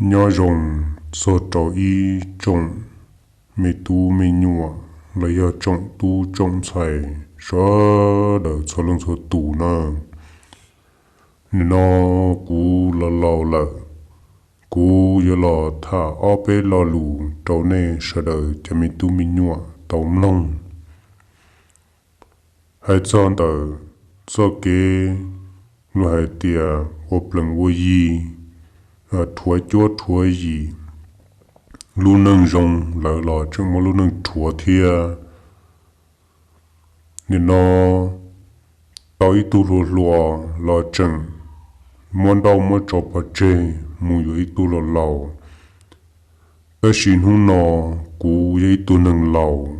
Nyob zoo txog rau ib tsoom me tub me nyuam los yog tsoom tub tsoom ntxhais sawv daws txhua leej txhua tus na. Nim no kuv los laus lawm, kuv yuav los tham ob peb lo lus rau nej sawv daws cov me tub me nyuam tau mloog. Hais txog ntawm txoj kev luag hais tias ua plees ua yi, rhuav cuab rhuav yim, lub neej zoo lawv los tseem muab lub neej rhuav thiab. Nim no tau ib tug hluas hluas los tseem muab nrauj muab tso pov tseg mus yuav ib tug laus laus. Tab sis hnub no kuv yog ib tug neeg laus,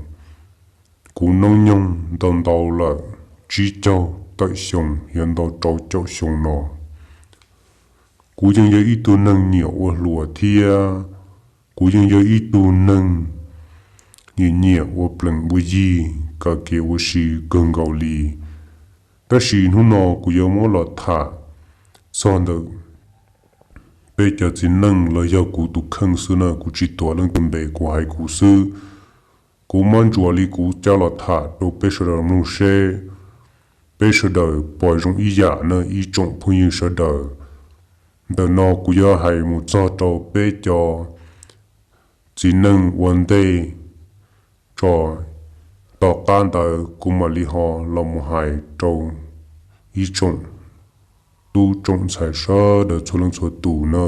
kuv hnub nyoog ntau ntau lawm, tsib caug tawm xyoo yuav ntau rau caum xyoo no. Kuv yeej yog ib tug neeg nyiam ua hluas thiab kuv yeej yog ib tug neeg nyiam nyiam ua plees ua yi, kawm kev ua si kawg nkaus li. Tab sis hnub no kuv yuav muab los tham txog ntawm peb cov txiv neej los yog kuv tus kheej xwb na, kuv tsis tuav leej twg npe, kuv hais kuv xwb. Kuv muab ntsuas li kuv coj los tham rau peb sawv daws mloog seb peb sawv daws puas zoo ib yam na ib tsoom phooj ywg sawv daws. Ntawm no kuv yuav hais mus txog rau peb cov txiv neej ua ntej tso, tom qab ntawd kuv mam li ho los mus hais rau ib tsoom tub tsoom ntxhais sawv daws txhua leej txhua tus na.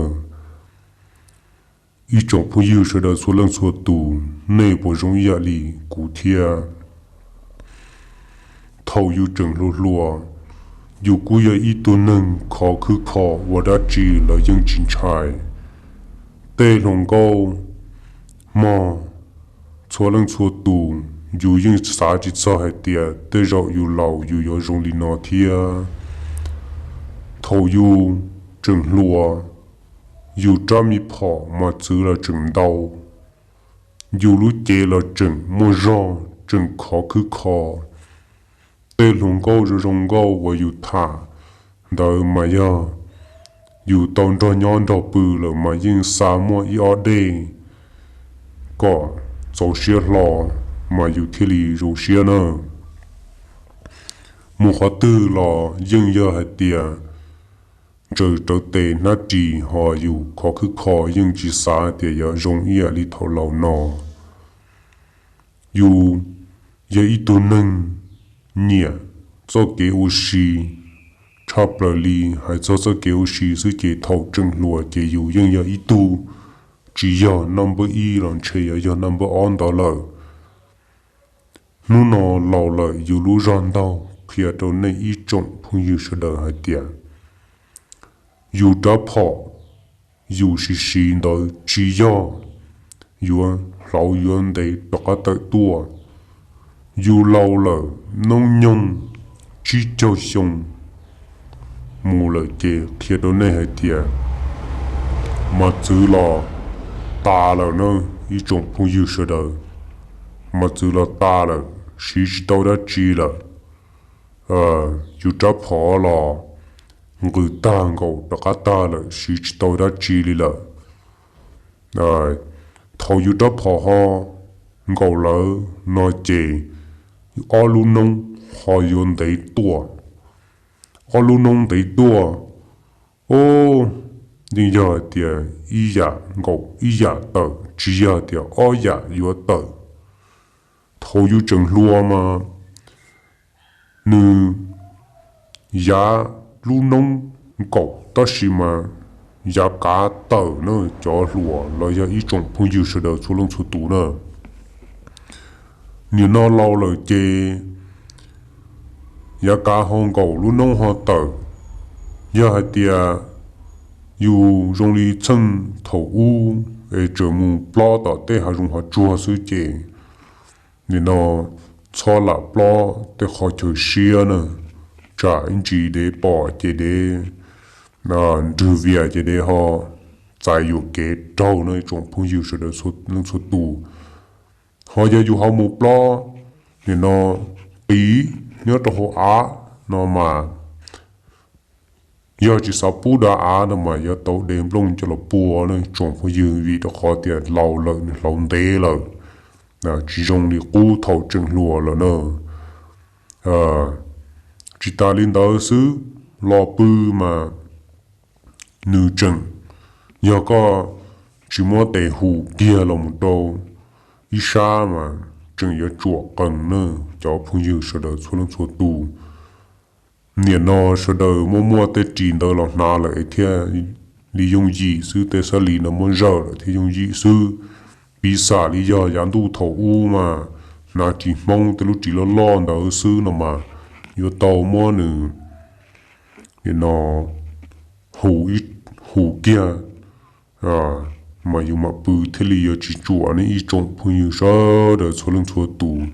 Ib tsoom phooj ywg sawv daws txhua leej txhua tus, nej puas zoo ib yam li kuv thiab? Thaum yus tseem hluas hluas, yus kuj yog ib tug neeg khov khwb kho, ua dab tsi los yeej tsis ntshai. Tej hluas nkauj mog, txhua leej txhua tus, yus yeej xav tsis txog hais tias tej zaum yus laus yus yuav zoo li no thiab. Thaum yus tseem hluas, yus rab me phom mas txwv los tseem ntau, yus lub cev los tseem muaj zog tseem khov khwb kho. Tej hluas nkauj zoo zoo nkauj uas yus tham ntawd mas yog yus tau nrog nyob nrog pw lawm mas yeej xa muaj ib ob dej kom txaus siab hlo mas yus thiaj li zoo siab na. Mus qhov twg los yeej yog hais tias ntsaws rawv tes hnab ris ho yus khov khwb kho yeej tsis xav tias yuav zoo ib yam li thaum laus no. Yus yog ib tug neeg nyiam txoj kev ua si tshaj plaws li. Hais txog txoj kev ua si xwb ces thaum tseem hluas ces yus yeej yog ib tug tsis yog naj npawb ib los ntshe yuav yog naj npawb ob ntawd lawm. Hnub no laus lawm yus lub zog ntaug qhia rau nej ib tsoom phooj ywg sawv daws hais tias yus rab phom yus siv siv ntawd tsis yog yuav hlauv yuav ntev rov qab tawm tuaj. Yus laus lawm, hnub nyoog tsib caug xyoo mus lawm ces qhia rau nej hais tias mas txwv los tas lawm na, ib tsoom phooj ywg sawv daws. Mas txwv los tas lawm, siv tsis tau dab tsi lawm. Yus rab phom los nqws tag nkaus rov qab tag lawm, siv tsis tau dab tsi li lawm. Thaum yus rab phom ho nkaum lawm no ces ob lub noob ho yuav ntev tuaj. Ob lub noob ntev tuaj, o, yeej yog hais tias ib yam nkaum ib yam tawm, tsis yog tias ob yam yuav tawm. Thaum yus tseem hluas mas nws yav lub noob nkaum tab sis mas yav kav tawm na, cov hluas los yog ib tsoom phooj ywg sawv daws txhua leej txhua tus na. Nim no laus lawm ces yav kav ho nkaum lub noob ho tawm. Yog hais tias yus zoo li txheej thaum ub es tseem mus plob tom tej hav zoov hav tsuag xwb ces nim no txhob lam plob tej qhov chaw siab na, tsam ib ntsis dev pom ces dev nrwg vias ces dev ho txais yuam kev raug no ib tsoom phooj ywg sawv daws txhua leej txhua tus. Ho yog yus ho mus plob nim no qiv nyob rau hauv av no mas Yog tsis xav pub dav av no mas yuav tau de nplooj coj los pua ne tsoom phooj ywg, vim rau qhov tias laus lawm nws hlauv ntev lawm, tsis zoo li qub thaum tseem hluas lawm na. Tsis tas li ntawd xwb, lo pw mas nws tseem, yog koj tsis muab tes hum kiag los mus rau ib sab mas tseem yuav tsuam qees na. Cov phooj ywg sawv daws txhua leej txhua tus, nim no sawv daws muaj muaj tej ris ntawd los hnav lawm thiaj li yooj yim xwb, tej xab lis no muab zawm lawm thiaj yooj yim xwb. Piv xam li yog yav ntuj thaum ub mas hnav ris Hmoob, tej lub ris loj loj ntawd xwb no mas yuav tau muab nws, nim no, hum, hum kiag mas yus mam pw thiaj li yuav tsis tsuam ne ib tsoom phooj ywg sawv daws txhua leej txhua tus.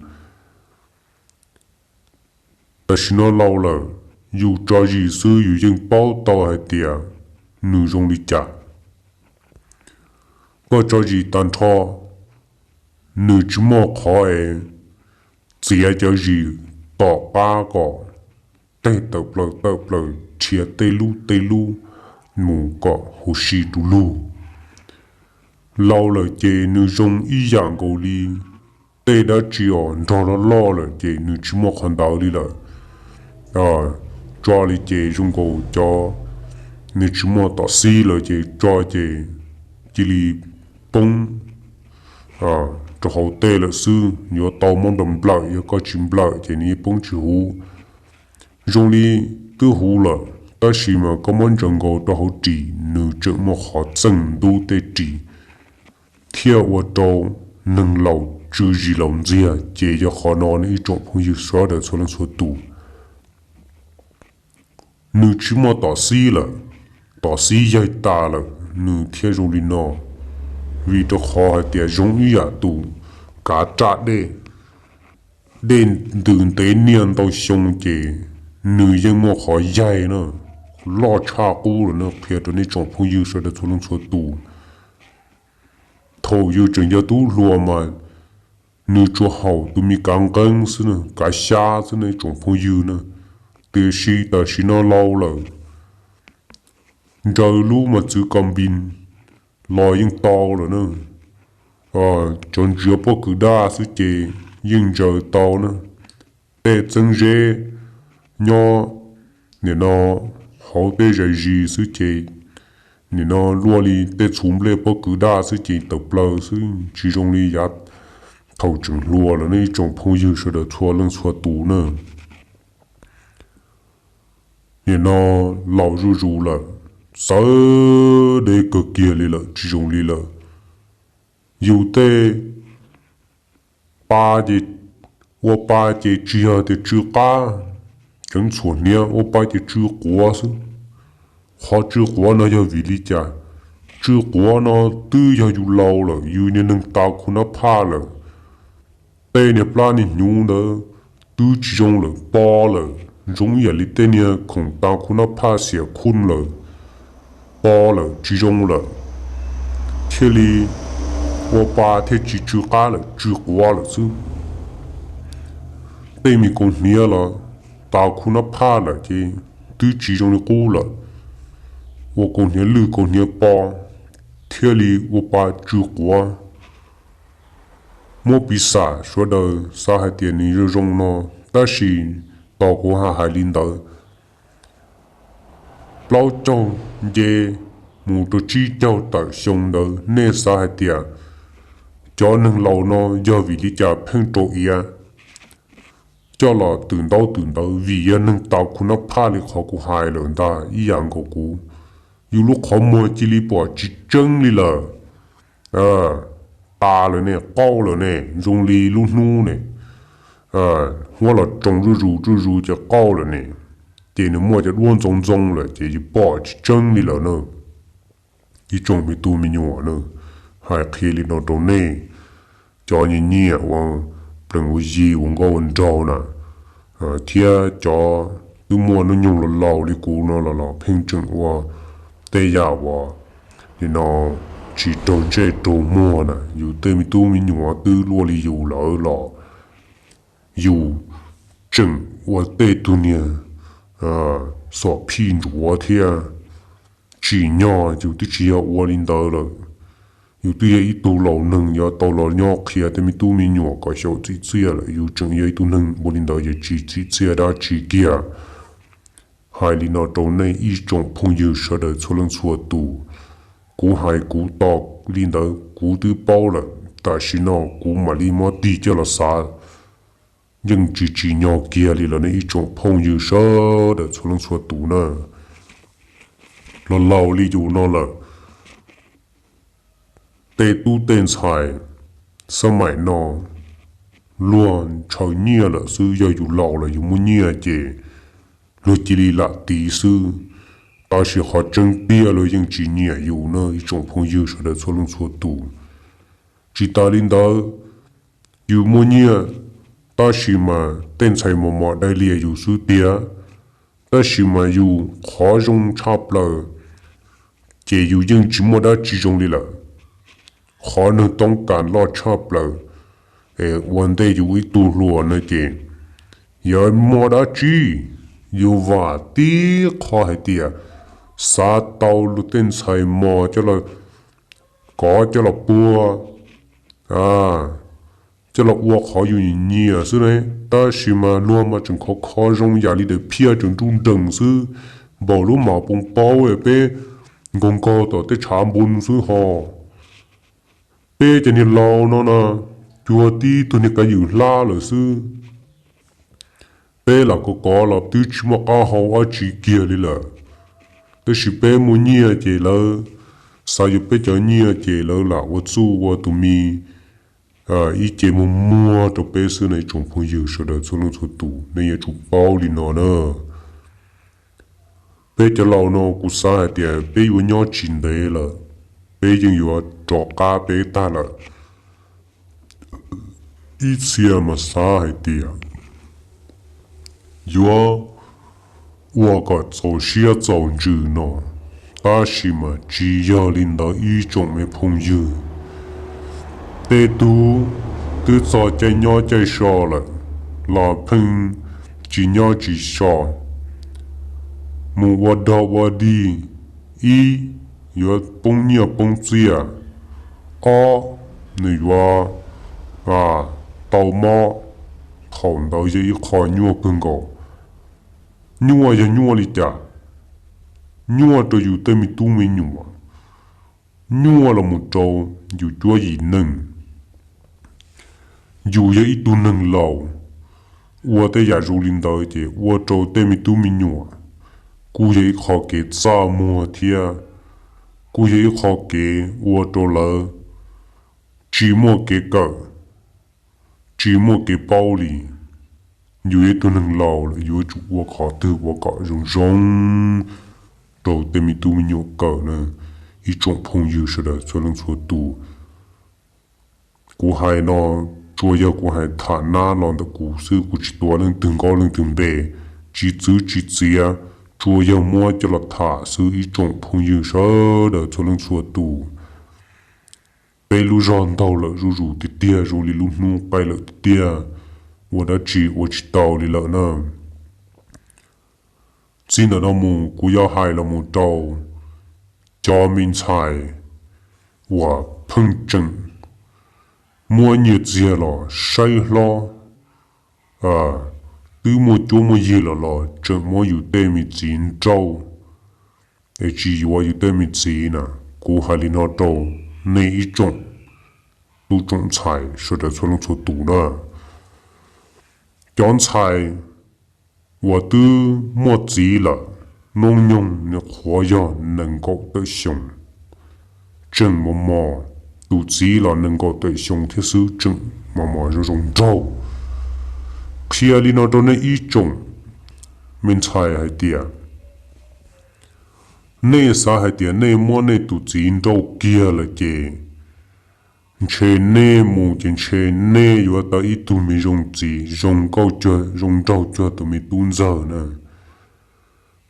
Tam sim no laus lawm, yus tso zis xwb yus yeej paub tau hais tias nws zoo li cas. Koj tso zis tag nrho, nws tsis muaj qhov es txiav cov zis tom qab kom teg tawm plaws tawm plaws rhiav tej lub tej lub mus kom huv si du lug. Laus lawm ces nws zoo ib yam nkaus li tej dab tsi os, nrog loj loj lawm ces nws tsis muaj qhov ntawd li lawm. Tso li ces zoo nkaus cov, nws tsis muaj tom xib lawm ces tso ces cia li poob rau hauv tej lawm xwb, yuav tau muab nplawm nplawm, yog koj tsis nplawm ces nws yeej poob tsis huv. Zoo li twb huv lawm tab sis mas koj muab ntsaws nkaus rau hauv ris nws tseem muaj qhov txeej ntub tej ris thiaj ua rau neeg laus tsw zis laus ntxiag. Ces yog qhov no ne ib tsoom phooj ywg sawv daws txhua leej txhua tus, nws tsis muaj tom xib lawm, tom xib yaig tas lawm nws thiaj zoo li no. Vim rau qhov hais tias zoo ib yam tus kav raj dej, dej ntws ntev niaj ntau xyoo ces nws yeej muaj qhov yaig na, loj tshaj qub lawm na. Qhia rau nej tsoom phooj ywg sawv daws txhua leej txhua tus, thaum yus tseem yog tub hluas mas nws tsuas haum tus me kav nqeeb xwb na, kav xyab xwb na ib tsoom phooj ywg na. Tiam sis tam sim no laus lawm, ntsaws lub mas txwv kos npis los yeej tau lawm na. Cov ntsiav pob kws daj xwb ces yeej ntsaws tau na. Tej txeeb zeb nyob nim no hauv tej zais zis xwb ces nim no luaj li tej txhuv nplej pob kws daj xwb ces tawm plaws xwb, tsis zoo li yav thaum tseem hluas lawm ne ib tsoom phooj ywg sawv daws txhua leej txhua tus na. Nim no laus zuj zus lawm, txawv deb kawg kiag li lawm, tsis zoo li lawm. Yus tej pa ces, ua pa ces tsis yog tias tsw qab, tseev txhuam hniav, ua pa ces tsw quav xwb. Qhov tsw quav no yog vim li cas? Tsw quav no twb yog yus laus lawm, yus niag neeg tas khu nab phaj lawm, tej niag plab niag hnyuv ntawd twb tsis zoo lawm, po lawm, zoo ib yam li tej niag khoom tas khu nab phaj xiam khu lawm, po lawm tsis zoo lawm, thiaj li ua pa thiaj tsis tsw qab lawm, tsw quav lawm xwb. Tej me kaus hniav los tas khu nab phaj lawm ces twb tsis zoo li qub lawm, ua kaus hniav lwj kaus hniav po thiaj li ua pa tsw quav. Muab piv xam sawv daws xav hais tias nws zoo zoo no, tab sis tos kuv hais li ntawd, plaub caug nce mus rau tsib caug tawm xyoo ntawd nej xav hais tias cov neeg laus no yog vim li cas pheej rau iav coj los twm ntaub twm ntawv? Vim yog neeg tas khu nab phaj li qhov kuv hais lawm ntag, ib yam nkaus kuv, yus lub qhov muag cia li pom tsis tseeb li lawm, tas lawm ne, qaug lawm ne, zoo li lub hnub ne, huab los tsoo zuj zus zuj zus ces qaug lawm ne, ces nws muaj cov duab ntxoov ntxoo lawm ces yus pom tsis tseeb li lawm na. Ib tsoom me tub me nyuam na, hais qhia li no rau nej, cov nyiam nyiam ua plees ua yi ua nkauj ua nraug na, thiab cov twb muaj hnub nyoog laus laus li kuv no los los pheej tseem ua tej yam uas nim no tsis raug ntsej raug muag na. Yus tej me tub me nyuam twb luaj li yus lawm los yus tseem ua tej tug niag xom phij ntsuav thiab. Tsim nyog yus twb tsis yog ua li ntawd lawm. Yus twb yog ib tug laus neeg yuav tau los nyob qhia tej me tub me nyuam kom xyaum txim txiaj lawm, yus tseem yog ib tug neeg ua li ntawd ces tsis txim txiaj dab tsi kiag. Hais li no rau nej ib tsoom phooj ywg sawv daws txhua leej txhua tus, kuv hais kuv tos li ntawd kuv twb paub lawm, tam sim no kuv mam li muab tig coj los xav, yeej tsis tsim nyog kiag li lawm nej ib tsoom phooj ywg sawv daws txhua leej txhua tus na. Los laus li yus no lawm, tej tub tej ntxhais xab maim no luag ntshaw nyiaj lawm xwb, yog yus laus los yus muaj nyiaj ces luag cia li lam tiv xwb. Tab sis qhov tseeb tiag luag yeej tsis nyiam yus na ib tsoom phooj ywg sawv daws txhua leej txhua tus. Tsis tas li ntawd, yus muaj nyiaj, tab sis mas tej ntxhais mos mos dai lias yus xwb tiag, tab sis mas yus qhov zoo tshaj plaws ces yus yeej tsis muaj dab tsi zoo li lawm. Qhov neeg toob kas loj tshaj plaws es ua ntej yus ib tug hluas no ces yog muaj dab tsi, yus vam tib qho hais tias xav tau luag tej ntxhais mos coj los kov coj los puag, coj los ua qhov yus nyiam xwb ne. Tab sis mas luag mas tseem khov kho zoo yam li daim phiaj tseem nruj nreem xwb, npaum lub mam poo paub peb nkaug nkaug tom tej tshav npoo xwb ho. Peb cov niag laus no na, cuag tib tug niag kav ywm hlab lawm xwb. Peb lam kov kov los twb tsis muaj qab hau dab tsi kiag li lawm, tab sis peb muaj nyiaj ces lawv xav yuav peb cov nyiaj ces lawv lam ua txuj ua tus me ib ce muag muag rau peb xwb no ib tsoom phooj ywg sawv daws txhua leej txhua tus, nej yuav tsum paub li no na. Peb cov laus no kuv xav hais tias peb yuav nyob tsis ntev lawm, peb yeej yuav rov qab peb tag lawm. Ib txhia mas xav hais tias yuav ua kom txaus siab txaus ntsws no, tab sis mas tsis yog li ntawd ib tsoom me phooj ywg. Tej tug twb txog caij nyob caij so lawm los pheej tsis nyob tsis so, mus ua dog ua dig, ib, yuav poob nyiaj poob txiaj, ob, nws yuav tau mob. Thaum ntawd yog ib qho nyuaj kawg nkaus. Nyuaj yog nyuaj li cas? Nyuaj rau yus tej me tub me nyuam, nyuaj los mus rau yus cuab yim neej. Yus yog ib tug neeg laus, ua tej yam zoo li ntawd ces ua rau tej me tub me nyuam kuj yog ib qho kev txaj muag thiab kuj yog ib qho kev ua rau lawv tsis muaj kev kawm, tsis muaj kev paub li. Yus yog ib tug neeg laus lawm yuav tsum ua qhov twg ua kom zoo zoo rau tej me tub me nyuam kawm na, ib tsoom phooj ywg sawv daws txhua leej txhua tus. Kuv hais no tsuas yog kuv hais tham nab los ntawm kuv xwb, kuv tsis tuav leej twg nkaub leej twg npe, tsis txwv tsis txiav, tsuas yog muab coj los tham xwb ib tsoom phooj ywg sawv daws txhua leej txhua tus. Peb lub zog ntaug lawm zuj zus tiag tiag, zoo li lub hnub qaij lawm tiag tiag, ua dab tsi ua tsis tau li lawm na. Txij ntawm no mus kuv yuav hais los mus rau cov me ntxhais uas pheej tseem muab nyiaj txiag los saib hlob, twb muaj cuab muaj yig los los tseem muab yus tej me txiv nrauj es tsis yuav yus tej me txiv na. Kuv hais li no rau nej ib tsoom tub tsoom ntxhais sawv daws txhua leej txhua tus na. Cov ntxhais uas twb muaj txiv lawm, hnub nyoog nws qhuav yog nees nkaum tawm xyoo, tseem mos mos, tus txiv los nees nkaum tawm xyoo thiab xwb tseem mos mos zoo zoo nraug. Qhia li no rau nej ib tsoom me ntxhais hais tias, nej xav hais tias nej muab nej tus txiv nrauj kiag lawm ces ntshe nej mus ces ntshe nej yuav tau ib tug me zoo txiv zoo nkauj cuag zoo nraug cuag tus me tub ntxawg na.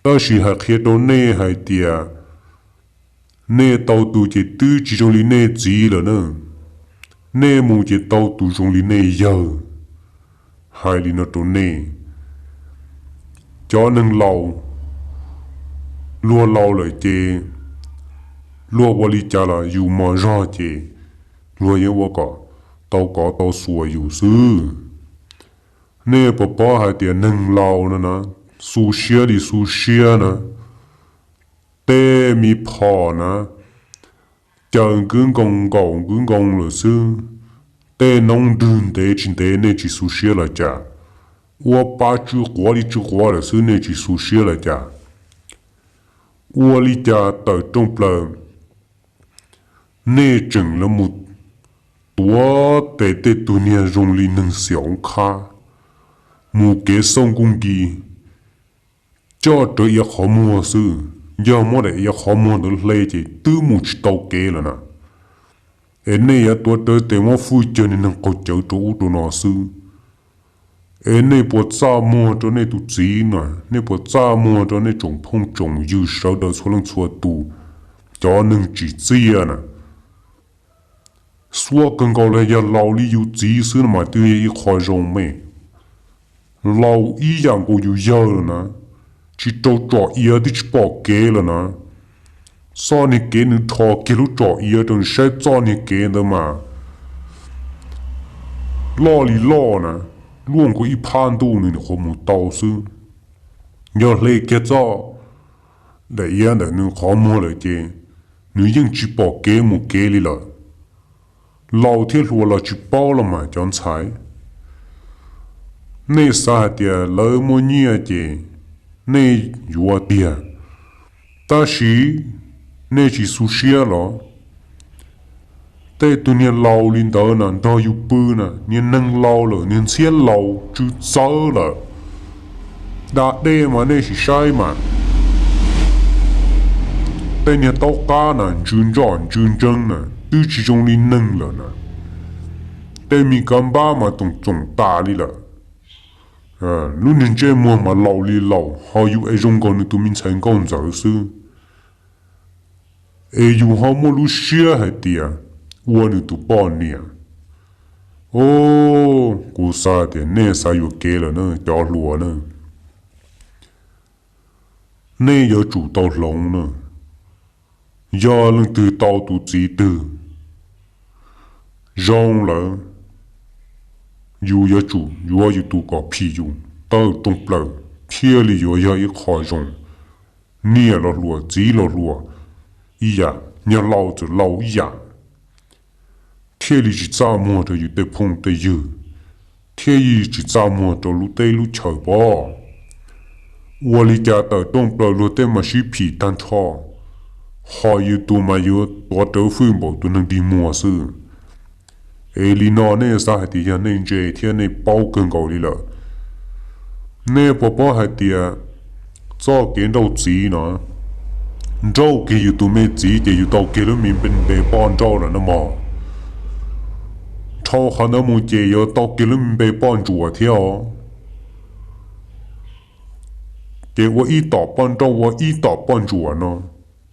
Tab sis hais qhia rau nej hais tias nej tau tus ces twb tsis zoo li nej txiv lawm na. Nej mus ces tau tus zoo li nej yawg. Hais li no rau nej, Cov neeg laus, luag laus lawm ces luag ua li cas los yus mos zog ces luag yeej ua kom tau kov tau xuas yus xwb. Nej puas paub hais tias neeg laus no na, xu siab li xu siab na, tej me phom na, caws nkwb nkoos nkaum nkwb nkoos lawm xwb, tej noob ntwg ntev tsis ntev nej tsis xu siab los cas, ua pa tsw quav li tsw quav lawm xwb nej tsis xu siab los cas. Ua li cas tawm rooj plaws nej tseem los mus tuav tes tej tug niag zoo li neeg xiam oob khab, mus kev xauj nkuj nki, coj rawv iav qhov muag xwb. Yog muab daim iav qhov muag ntawd hle ces twb mus tsis tau kev lawm na. Es nej yuav tuav rawv tes muab fwj cawg niag neeg qaug cawv rau ub rau no xwb. Es nej puas txaj muag rau nej tus txiv na, nej puas txaj muag rau nej tsoom phooj tsoom ywg sawv daws txhua leej txhua tus, cov neeg tsim txiaj na? Xuab kawg nkaus los yog laus li yus txiv xwb no mas twb yog ib qho zoo me. Laus ib yam nkaus yus yawg lawm na, tsis rau tsom iav twb tsis pom kev lawm na. Txoj niag kev nws rho kiag lub tsom iav rau nws saib txoj niag kev ntawd mas loj li loj na, luaj nkaus ib phab ntuj nws nyuam qhuav mus tau xwb. Yog hle kiag txoj daim iav ntawm nws qhov muag lawm ces nws yeej tsis pom kev mus kev li lawm. Laus thiab hluas los tsis paub los mas cov ntxhais, nej xav hais tias lawv muaj nyiaj ces nej yuav tiag, tab sis nej tsis xu siab los? Tej tug niag laus li ntawd na nrog yus pw na, niag neeg laus lawm, niag ntxhiab laus tsw txawv lawm, da dej mas nej sim saib mas. Tej niag taub qab na ntsws ntsoj ntsws ntsees na twb tsis zoo li neeg lawm na. Tej me kav npab mas txoom txoom tas li lawm. Lub niag ntsej muag mas laus li laus, ho yus es zoo nkaus nws tus me ntxhais nkauj ntxawm xwb. Es yus ho muaj lub siab hais tias ua nws tus poj niam. O, kuv xav tias nej xav yuam kev lawm na cov hluas na. Nej yuav tsum tau hloov na. Yog leej twg tau tus txiv twg zoo lawm, yus yuav tsum yuav yus tus kom phim yus tawm rooj plaws thiaj li yuav yog ib qho zoo. Niam los hluas, txiv los hluas ib yam, niag laus txawm laus ib yam, thiaj li tsis txaj muag rau yus tej phooj tej ywg, thiaj li tsis txaj muag rau lub teb lub chaw pob. Ua li cas tawm rooj plaws luag tej mas sib phim tag nrho, ho yus tus mas yuav tuav rawv fwj npaum tus neeg dig muag xwb. Es li no nej xav hais tias yog nej ntse thiab nej paub kawg nkaus li lawm. Nej puas paub hais tias txoj kev nrauj txiv no, nrauj kiag yus tus me txiv ces yus tau kiag lub me npe poj nrauj lawm no mog. Dhau qhov ntawd mus ces yuav tau kiag lub me npe poj ntsuam thiab os. Ces ua ib tom poj nrauj ua ib tom poj ntsuam no,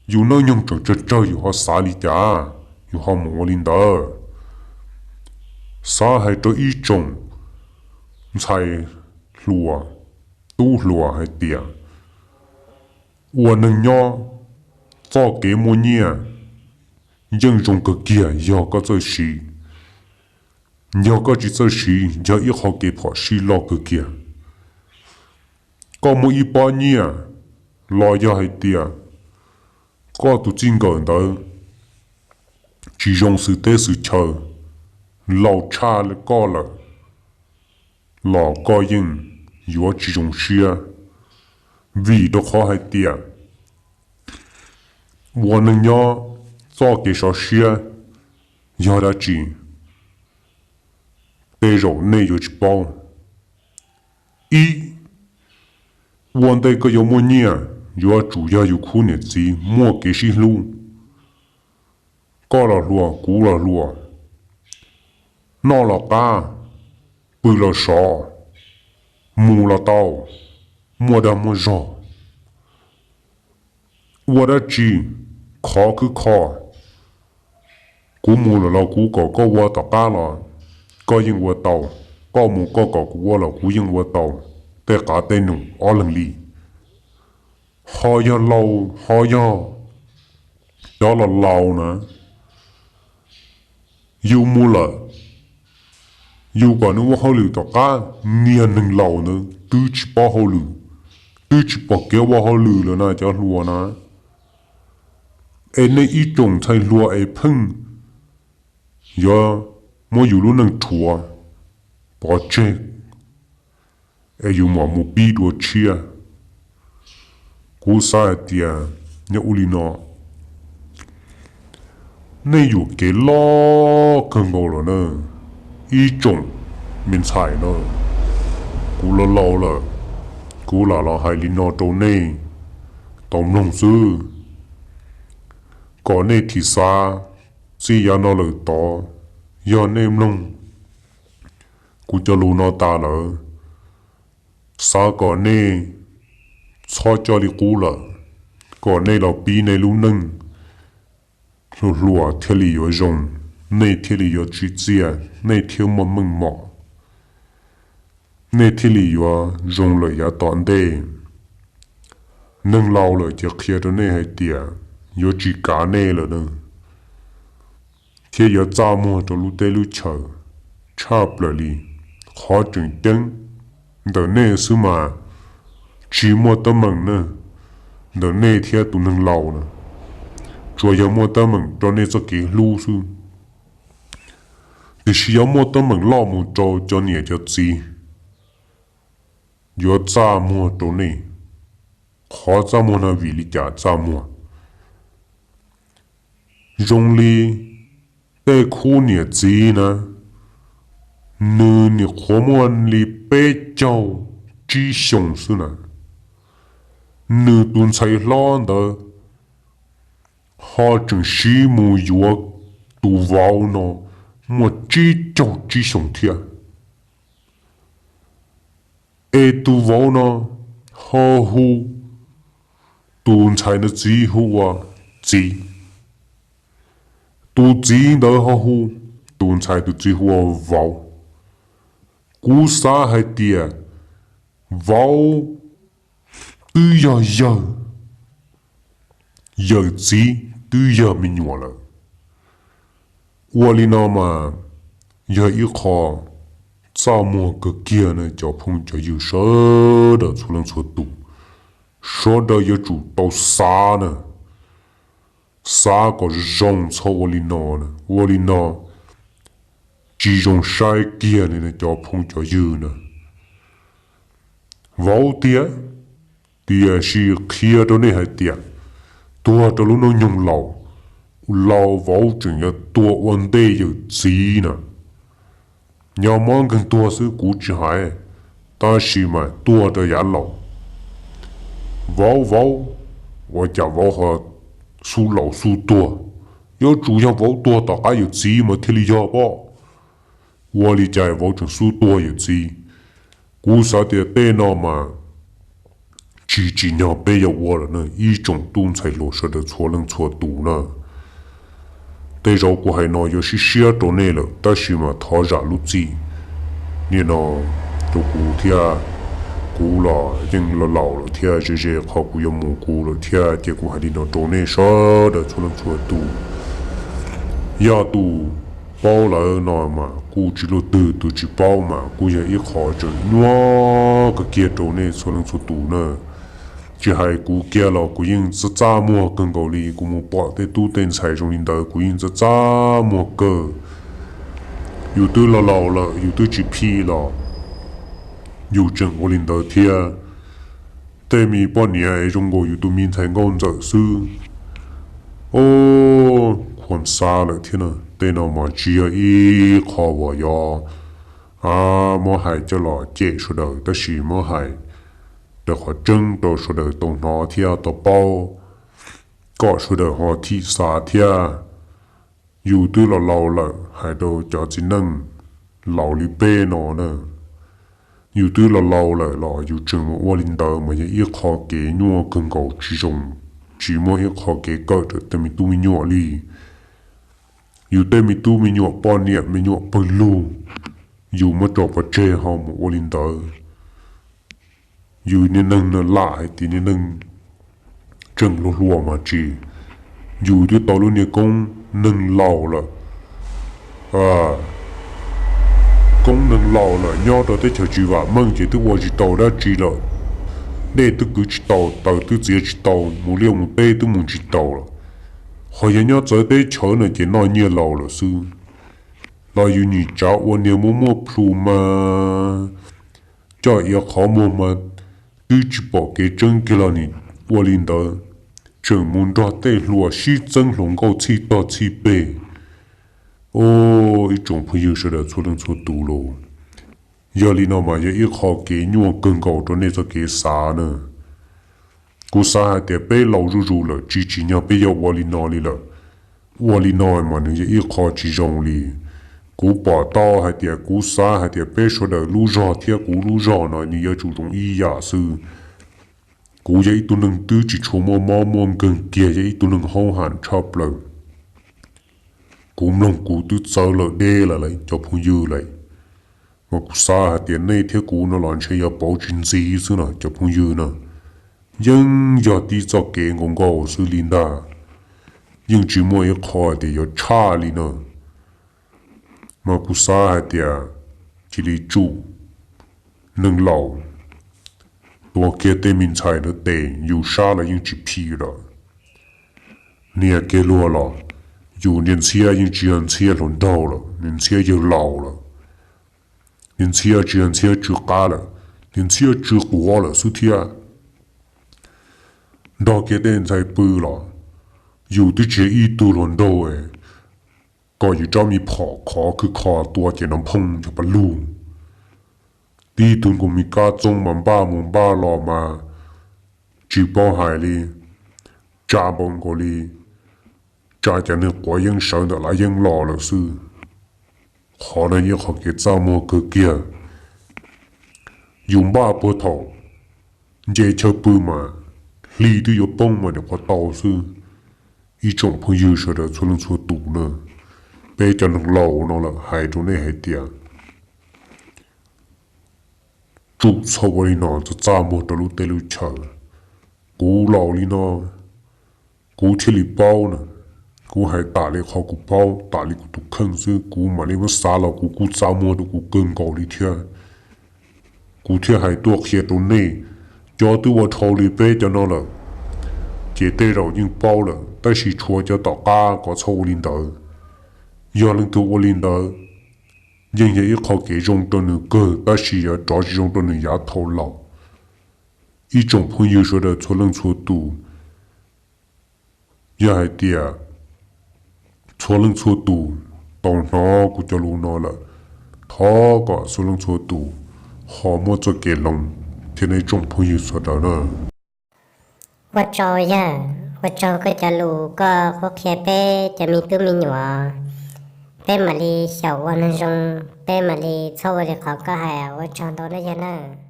yus hnub nyoog tseem tsawg tsawg yus ho xav li cas, yus ho mus ua li ntawd. Xav hais rau ib tsoom ntxhais hluas, tub hluas hais tias ua neeg nyob, txoj kev muaj nyiaj yeej zoo kawg kiag yog koj txawj siv. Yog koj tsis txawj siv yog ib qho kev phom sij loj kawg kiag. Koj muaj ib pob nyiaj los yog hais tias koj tus txij nkawm ntawd tsis zoo xwm teb xwm chaw, laus tshaj koj lawm, los koj yeej yuav tsis zoo siab, vim rau qhov hais tias ua neeg nyob, txoj kev sov siab yog dab tsi, tej zaum nej yuav tsis paub. Ib, ua ntej koj yuav muaj nyiaj yuav tsum yog yus khub niam txiv muaj kev sib hlub. Koj los hluas kuv los hluas, noj los qab, pw los sov, mus los tau, muaj dag muaj zog. Ua dab tsi, khov khwb kho, kuv mus lawm los kuv kom koj ua tom qab los koj yeej ua tau, koj mus koj kom kuv ua los kuv yeej ua tau, tej qav tej num ob leeg li. Ho yog laus, ho yog cov laus laus na, yus mus lawm, yus kom nws ua hauj lwm tom qab, niag neeg laus ntawd twb tsis paub hauj lwm, twb tsis pom kev ua hauj lwm lawm na cov hluas na. Es nej ib tsoom ntxhais hluas es pheej yuav muab yus lub neej rhuav pov tseg es yus mam mus pib dua tshiab. Kuv xav hais tias nyob ua li no, nej yuam kev loj kawg nkaus lawm na, ib tsoom me ntxhais na. Kuv laus laus lawm, kuv lam los hais li no rau nej tau mloog xwb, kom nej thim xav txij yav no lawm tod. Yog nej mloog kuv cov lus no tas lawm, xav kom nej txhob coj li qub lawm, kom nej los pib nej lub neej hluas hluas thiaj li yuav zoo, nej thiaj li yuav tsim txiaj, nej thiaj muaj meej mom, nej thiaj li yuav zoo lawm yav tom ntej. Neeg laus lawm ces qhia rau nej hais tias yuav tsis kav nej lawm na, thiab yuav txaj muag rau lub teb lub chaws tshaj plaws li. Qhov tseem ceeb, ntawm nej xwb mas tsis muaj teeb meem na, ntawm nej thiab tus neeg laus na, tsuas yog muaj teeb meem rau nej txoj kev hlub xwb. Tiam sis yuav muaj teeb meem loj mus rau cov niam cov txiv, yuav txaj muag rau nej. Qhov txaj muag no vim li cas txaj muag? Zoo li tej khub niam txiv na, nws nyuam qhuav muaj li peb caug tsib xyoos xwb na, nws tus ntxhais hlob ntawd ho tseem siv mus yuav tus vauv no muaj tsib caug tsib xyoos thiab. Es tus vauv no ho hu tus ntxhais no txiv hu ua txiv, tus txiv ntawd ho hu tus ntxhais tus txiv hu ua vauv. Kuv xav hais tias vauv twb yog yawg, yawm txiv twb yog me nyuam lawm. Ua li no mas yog ib qho txaj muag kawg kiag na cov phooj cov ywg sawv daws txhua leej txhua tus. Sawv daws yuav tsum tau xav na, xav kom zoo txhob ua li no na, ua li no tsis zoo saib kiag li na cov phooj cov ywg na. Vauv tiag, tiam sis qhia rau nej hais tias tuag rau lub hnub nyoog laus, laus vauv tseem yuav tuag ua ntej yawm txiv na. Yog mob nkeeg tuag xwb kuv tsis hais, tab sis mas tuag rau yav laus, vauv vauv, ua cas vauv ho xub laus xub tuag? Yuav tsum yog vauv tuag tom qab yawm txiv mas thiaj li yog pob. Ua li cas vauv tseem xub tuag yawm txiv? Kuv xav tias tej no mas tsis tsim nyog peb yuav ua lawm na ib tsoom tub ntxhais hluas sawv daws txhua leej txhua tus na. Tej zaum kuv hais no yuav siab siab rau nej lawm tab sis mas thov zam lub txim. Nim no rau kuv thiab, kuv los yeej laus laus lawm thiab, ze ze qhov kuv yuav mus kuv lawm thiab ces kuv hais li no rau nej sawv daws txhua leej txhua tus. Yog tus paub lawm no mas kuj tsis luaj twg, tus tsis paub mas kuj yog ib qho tseem nyuaj kawg kiag rau nej txhua leej txhua tus na. Tsis hais kuv kiag los kuv yeej txaj txaj muag kawg nkaus li, kuv mus pom tej tub tej ntxhais zoo li ntawd kuv yeej txaj txaj muag kawg. Yus twb laus laus lawm yus twb tsis phim los yus tseem ua li ntawd thiab. Tej me poj niam es zoo nkaus yus tus me ntxhais nkauj ntxawm xwb. O, khuam xav lawm thiab na. Tej no mas tsis yog ib qho uas yog muab hais coj los cem sawv daws tab sis muab hais raws qhov tseeb rau sawv daws tau hnov thiab tau paub, kom sawv daws ho thim xav thiab. Yus twb laus laus lawm, hais rau cov txiv neej laus li peb no na, yus twb laus laus lawm los yus tseem mus ua li ntawd mas yog ib qho kev nyuaj kawg nkaus tsis zoo, tsis muaj ib qho kev kawm rau tej me tub me nyuam li. Yus tej me tub me nyuam poj niam me nyuam pawg lug, yus muab tso pov tseg ho mus ua li ntawd. Yus niag neeg no lam hais tias niag neeg tseem hluas hluas mas tsis, yus twb tau lub niag koob neeg laus lawm, koob neeg laus lawm nyob rau teb chaws tsis vam meej ces twb ua tsis tau dab tsi lawm, dej twb kwv tsis tau, taws twb txiav tsis tau, mus liaj mus teb twb mus tsis tau lawm. Ho yog nyob txawv teb chaws no ces noj nyiaj laus lawm xwb. Los yus nim tsav ua niag muaj muaj plhu mas coj iav qhov muag mas twb tsis pom kev tseeb kiag los nim ua li ntawd, tseem mus nrog tej hluas sib txeeb hluas nkauj txhij tog txhij peg. Ib tsoom phooj ywg sawv daws txhua leej txhua tus los, yog li no mas yog ib qho kev nyuaj kawg nkaus rau nej txoj kev xav na. Kuv xav hais tias peb laus zuj zus lawm tsis tsim nyog peb yuav ua li no li lawm. Ua li no mas nws yog ib qho tsis zoo li. Kuv pom tau hais tias kuv xav hais tias peb sawv daws lub zog thiab kuv lub zog no nws yuav tsum zoo ib yam xwb. Kuv yog ib tug neeg twb tsis tshua muaj mob muaj nkeeg kiag, yog ib tug neeg hauv ham tshaj plaws. Kuv mloog kuv twb txawv lawm deb lawm cov phooj ywg lawm. Mas kuv xav hais tias nej thiab kuv no los ntshe yog pauv tsis ntxiv xwb no cov phooj ywg no. Yeej yog tib txoj kev nkaus nkaus xwb li ntag. Yeej tsis muaj ib qho tias yuav tshaj li no. Mas kuv xav hais tias cia li tsum neeg laus tuav kiag tej me ntxhais ntawd tes, yus sab los yeej tsis phim lawm. Niag kiag luag los, yus niag ntxhiab yeej tsis yog ntxhiab hluas nraug lawm, niag ntxhiab yawg laus lawm. Niag ntxhiab tsis yog ntxhiab tsw qab lawm, niag ntxhiab tsw quav lawm xwb thiab. Nrog kiag tej ntxhais pw los, yus twb tsis yog ib tug hluas nraug kom yus rab me phom khov khwb kho tua ces no phooj yog pas lug. Tib tug nkaus me kab txoob mas npaj mus npaj los mas tsis paub hais li, tsa npaum nkaus li tsa cov neeg quav yeeb sawv ntawm laj yeeb los lawm xwb. Qhov no yeej qhov kev txaj muag kawg kiag. Yus npaj puag thaum nce chaw pw mas hli twb yuav poob mas niam qhuav tau xwb. Ib tsoom phooj ywg sawv daws txhua leej txhua tus na, peb cov neeg laus no lawm hais rau nej hais tias tsum txhob ua li no, txaj txaj muag rau lub teb lub chaw. Kuv laus li no, kuv thiaj li paub na. Kuv hais tas li qhov kuv paub, tas li kuv tus kheej xwb, kuv mam li muab xav los kuv kuj txaj muag rau kuv kawg nkaus li thiab. Kuv thiaj hais tuaj qhia rau nej, cov twb ua dhau li peb cov no lawm, ces tej zaum yeej paub lawm, tab sis tshuav cov tom qab kom txhob ua li ntawd. Yog leej twg ua li ntawd, yeej yog ib qho kev zoo rau nws kawg, tab sis yuav rov tsis zoo rau nws yav thaum laus. Ib tsoom phooj ywg sawv daws txhua leej txhua tus, yog hais tias txhua leej txhua tus tau hnov kuv cov lus no lawm, thov kom txhua leej txhua tus ho muab txoj kev hloov thiab nej tsoom phooj ywg sawv daws na. Ua tsaug yawg, ua tsaug koj cov lus koj qhuab qhia peb cov me tub me nyuam. Peb mam li xyaum ua neeg zoo, peb mam li txhob ua li qhov koj hais, ua tsaug ntau nawb yawg nawb.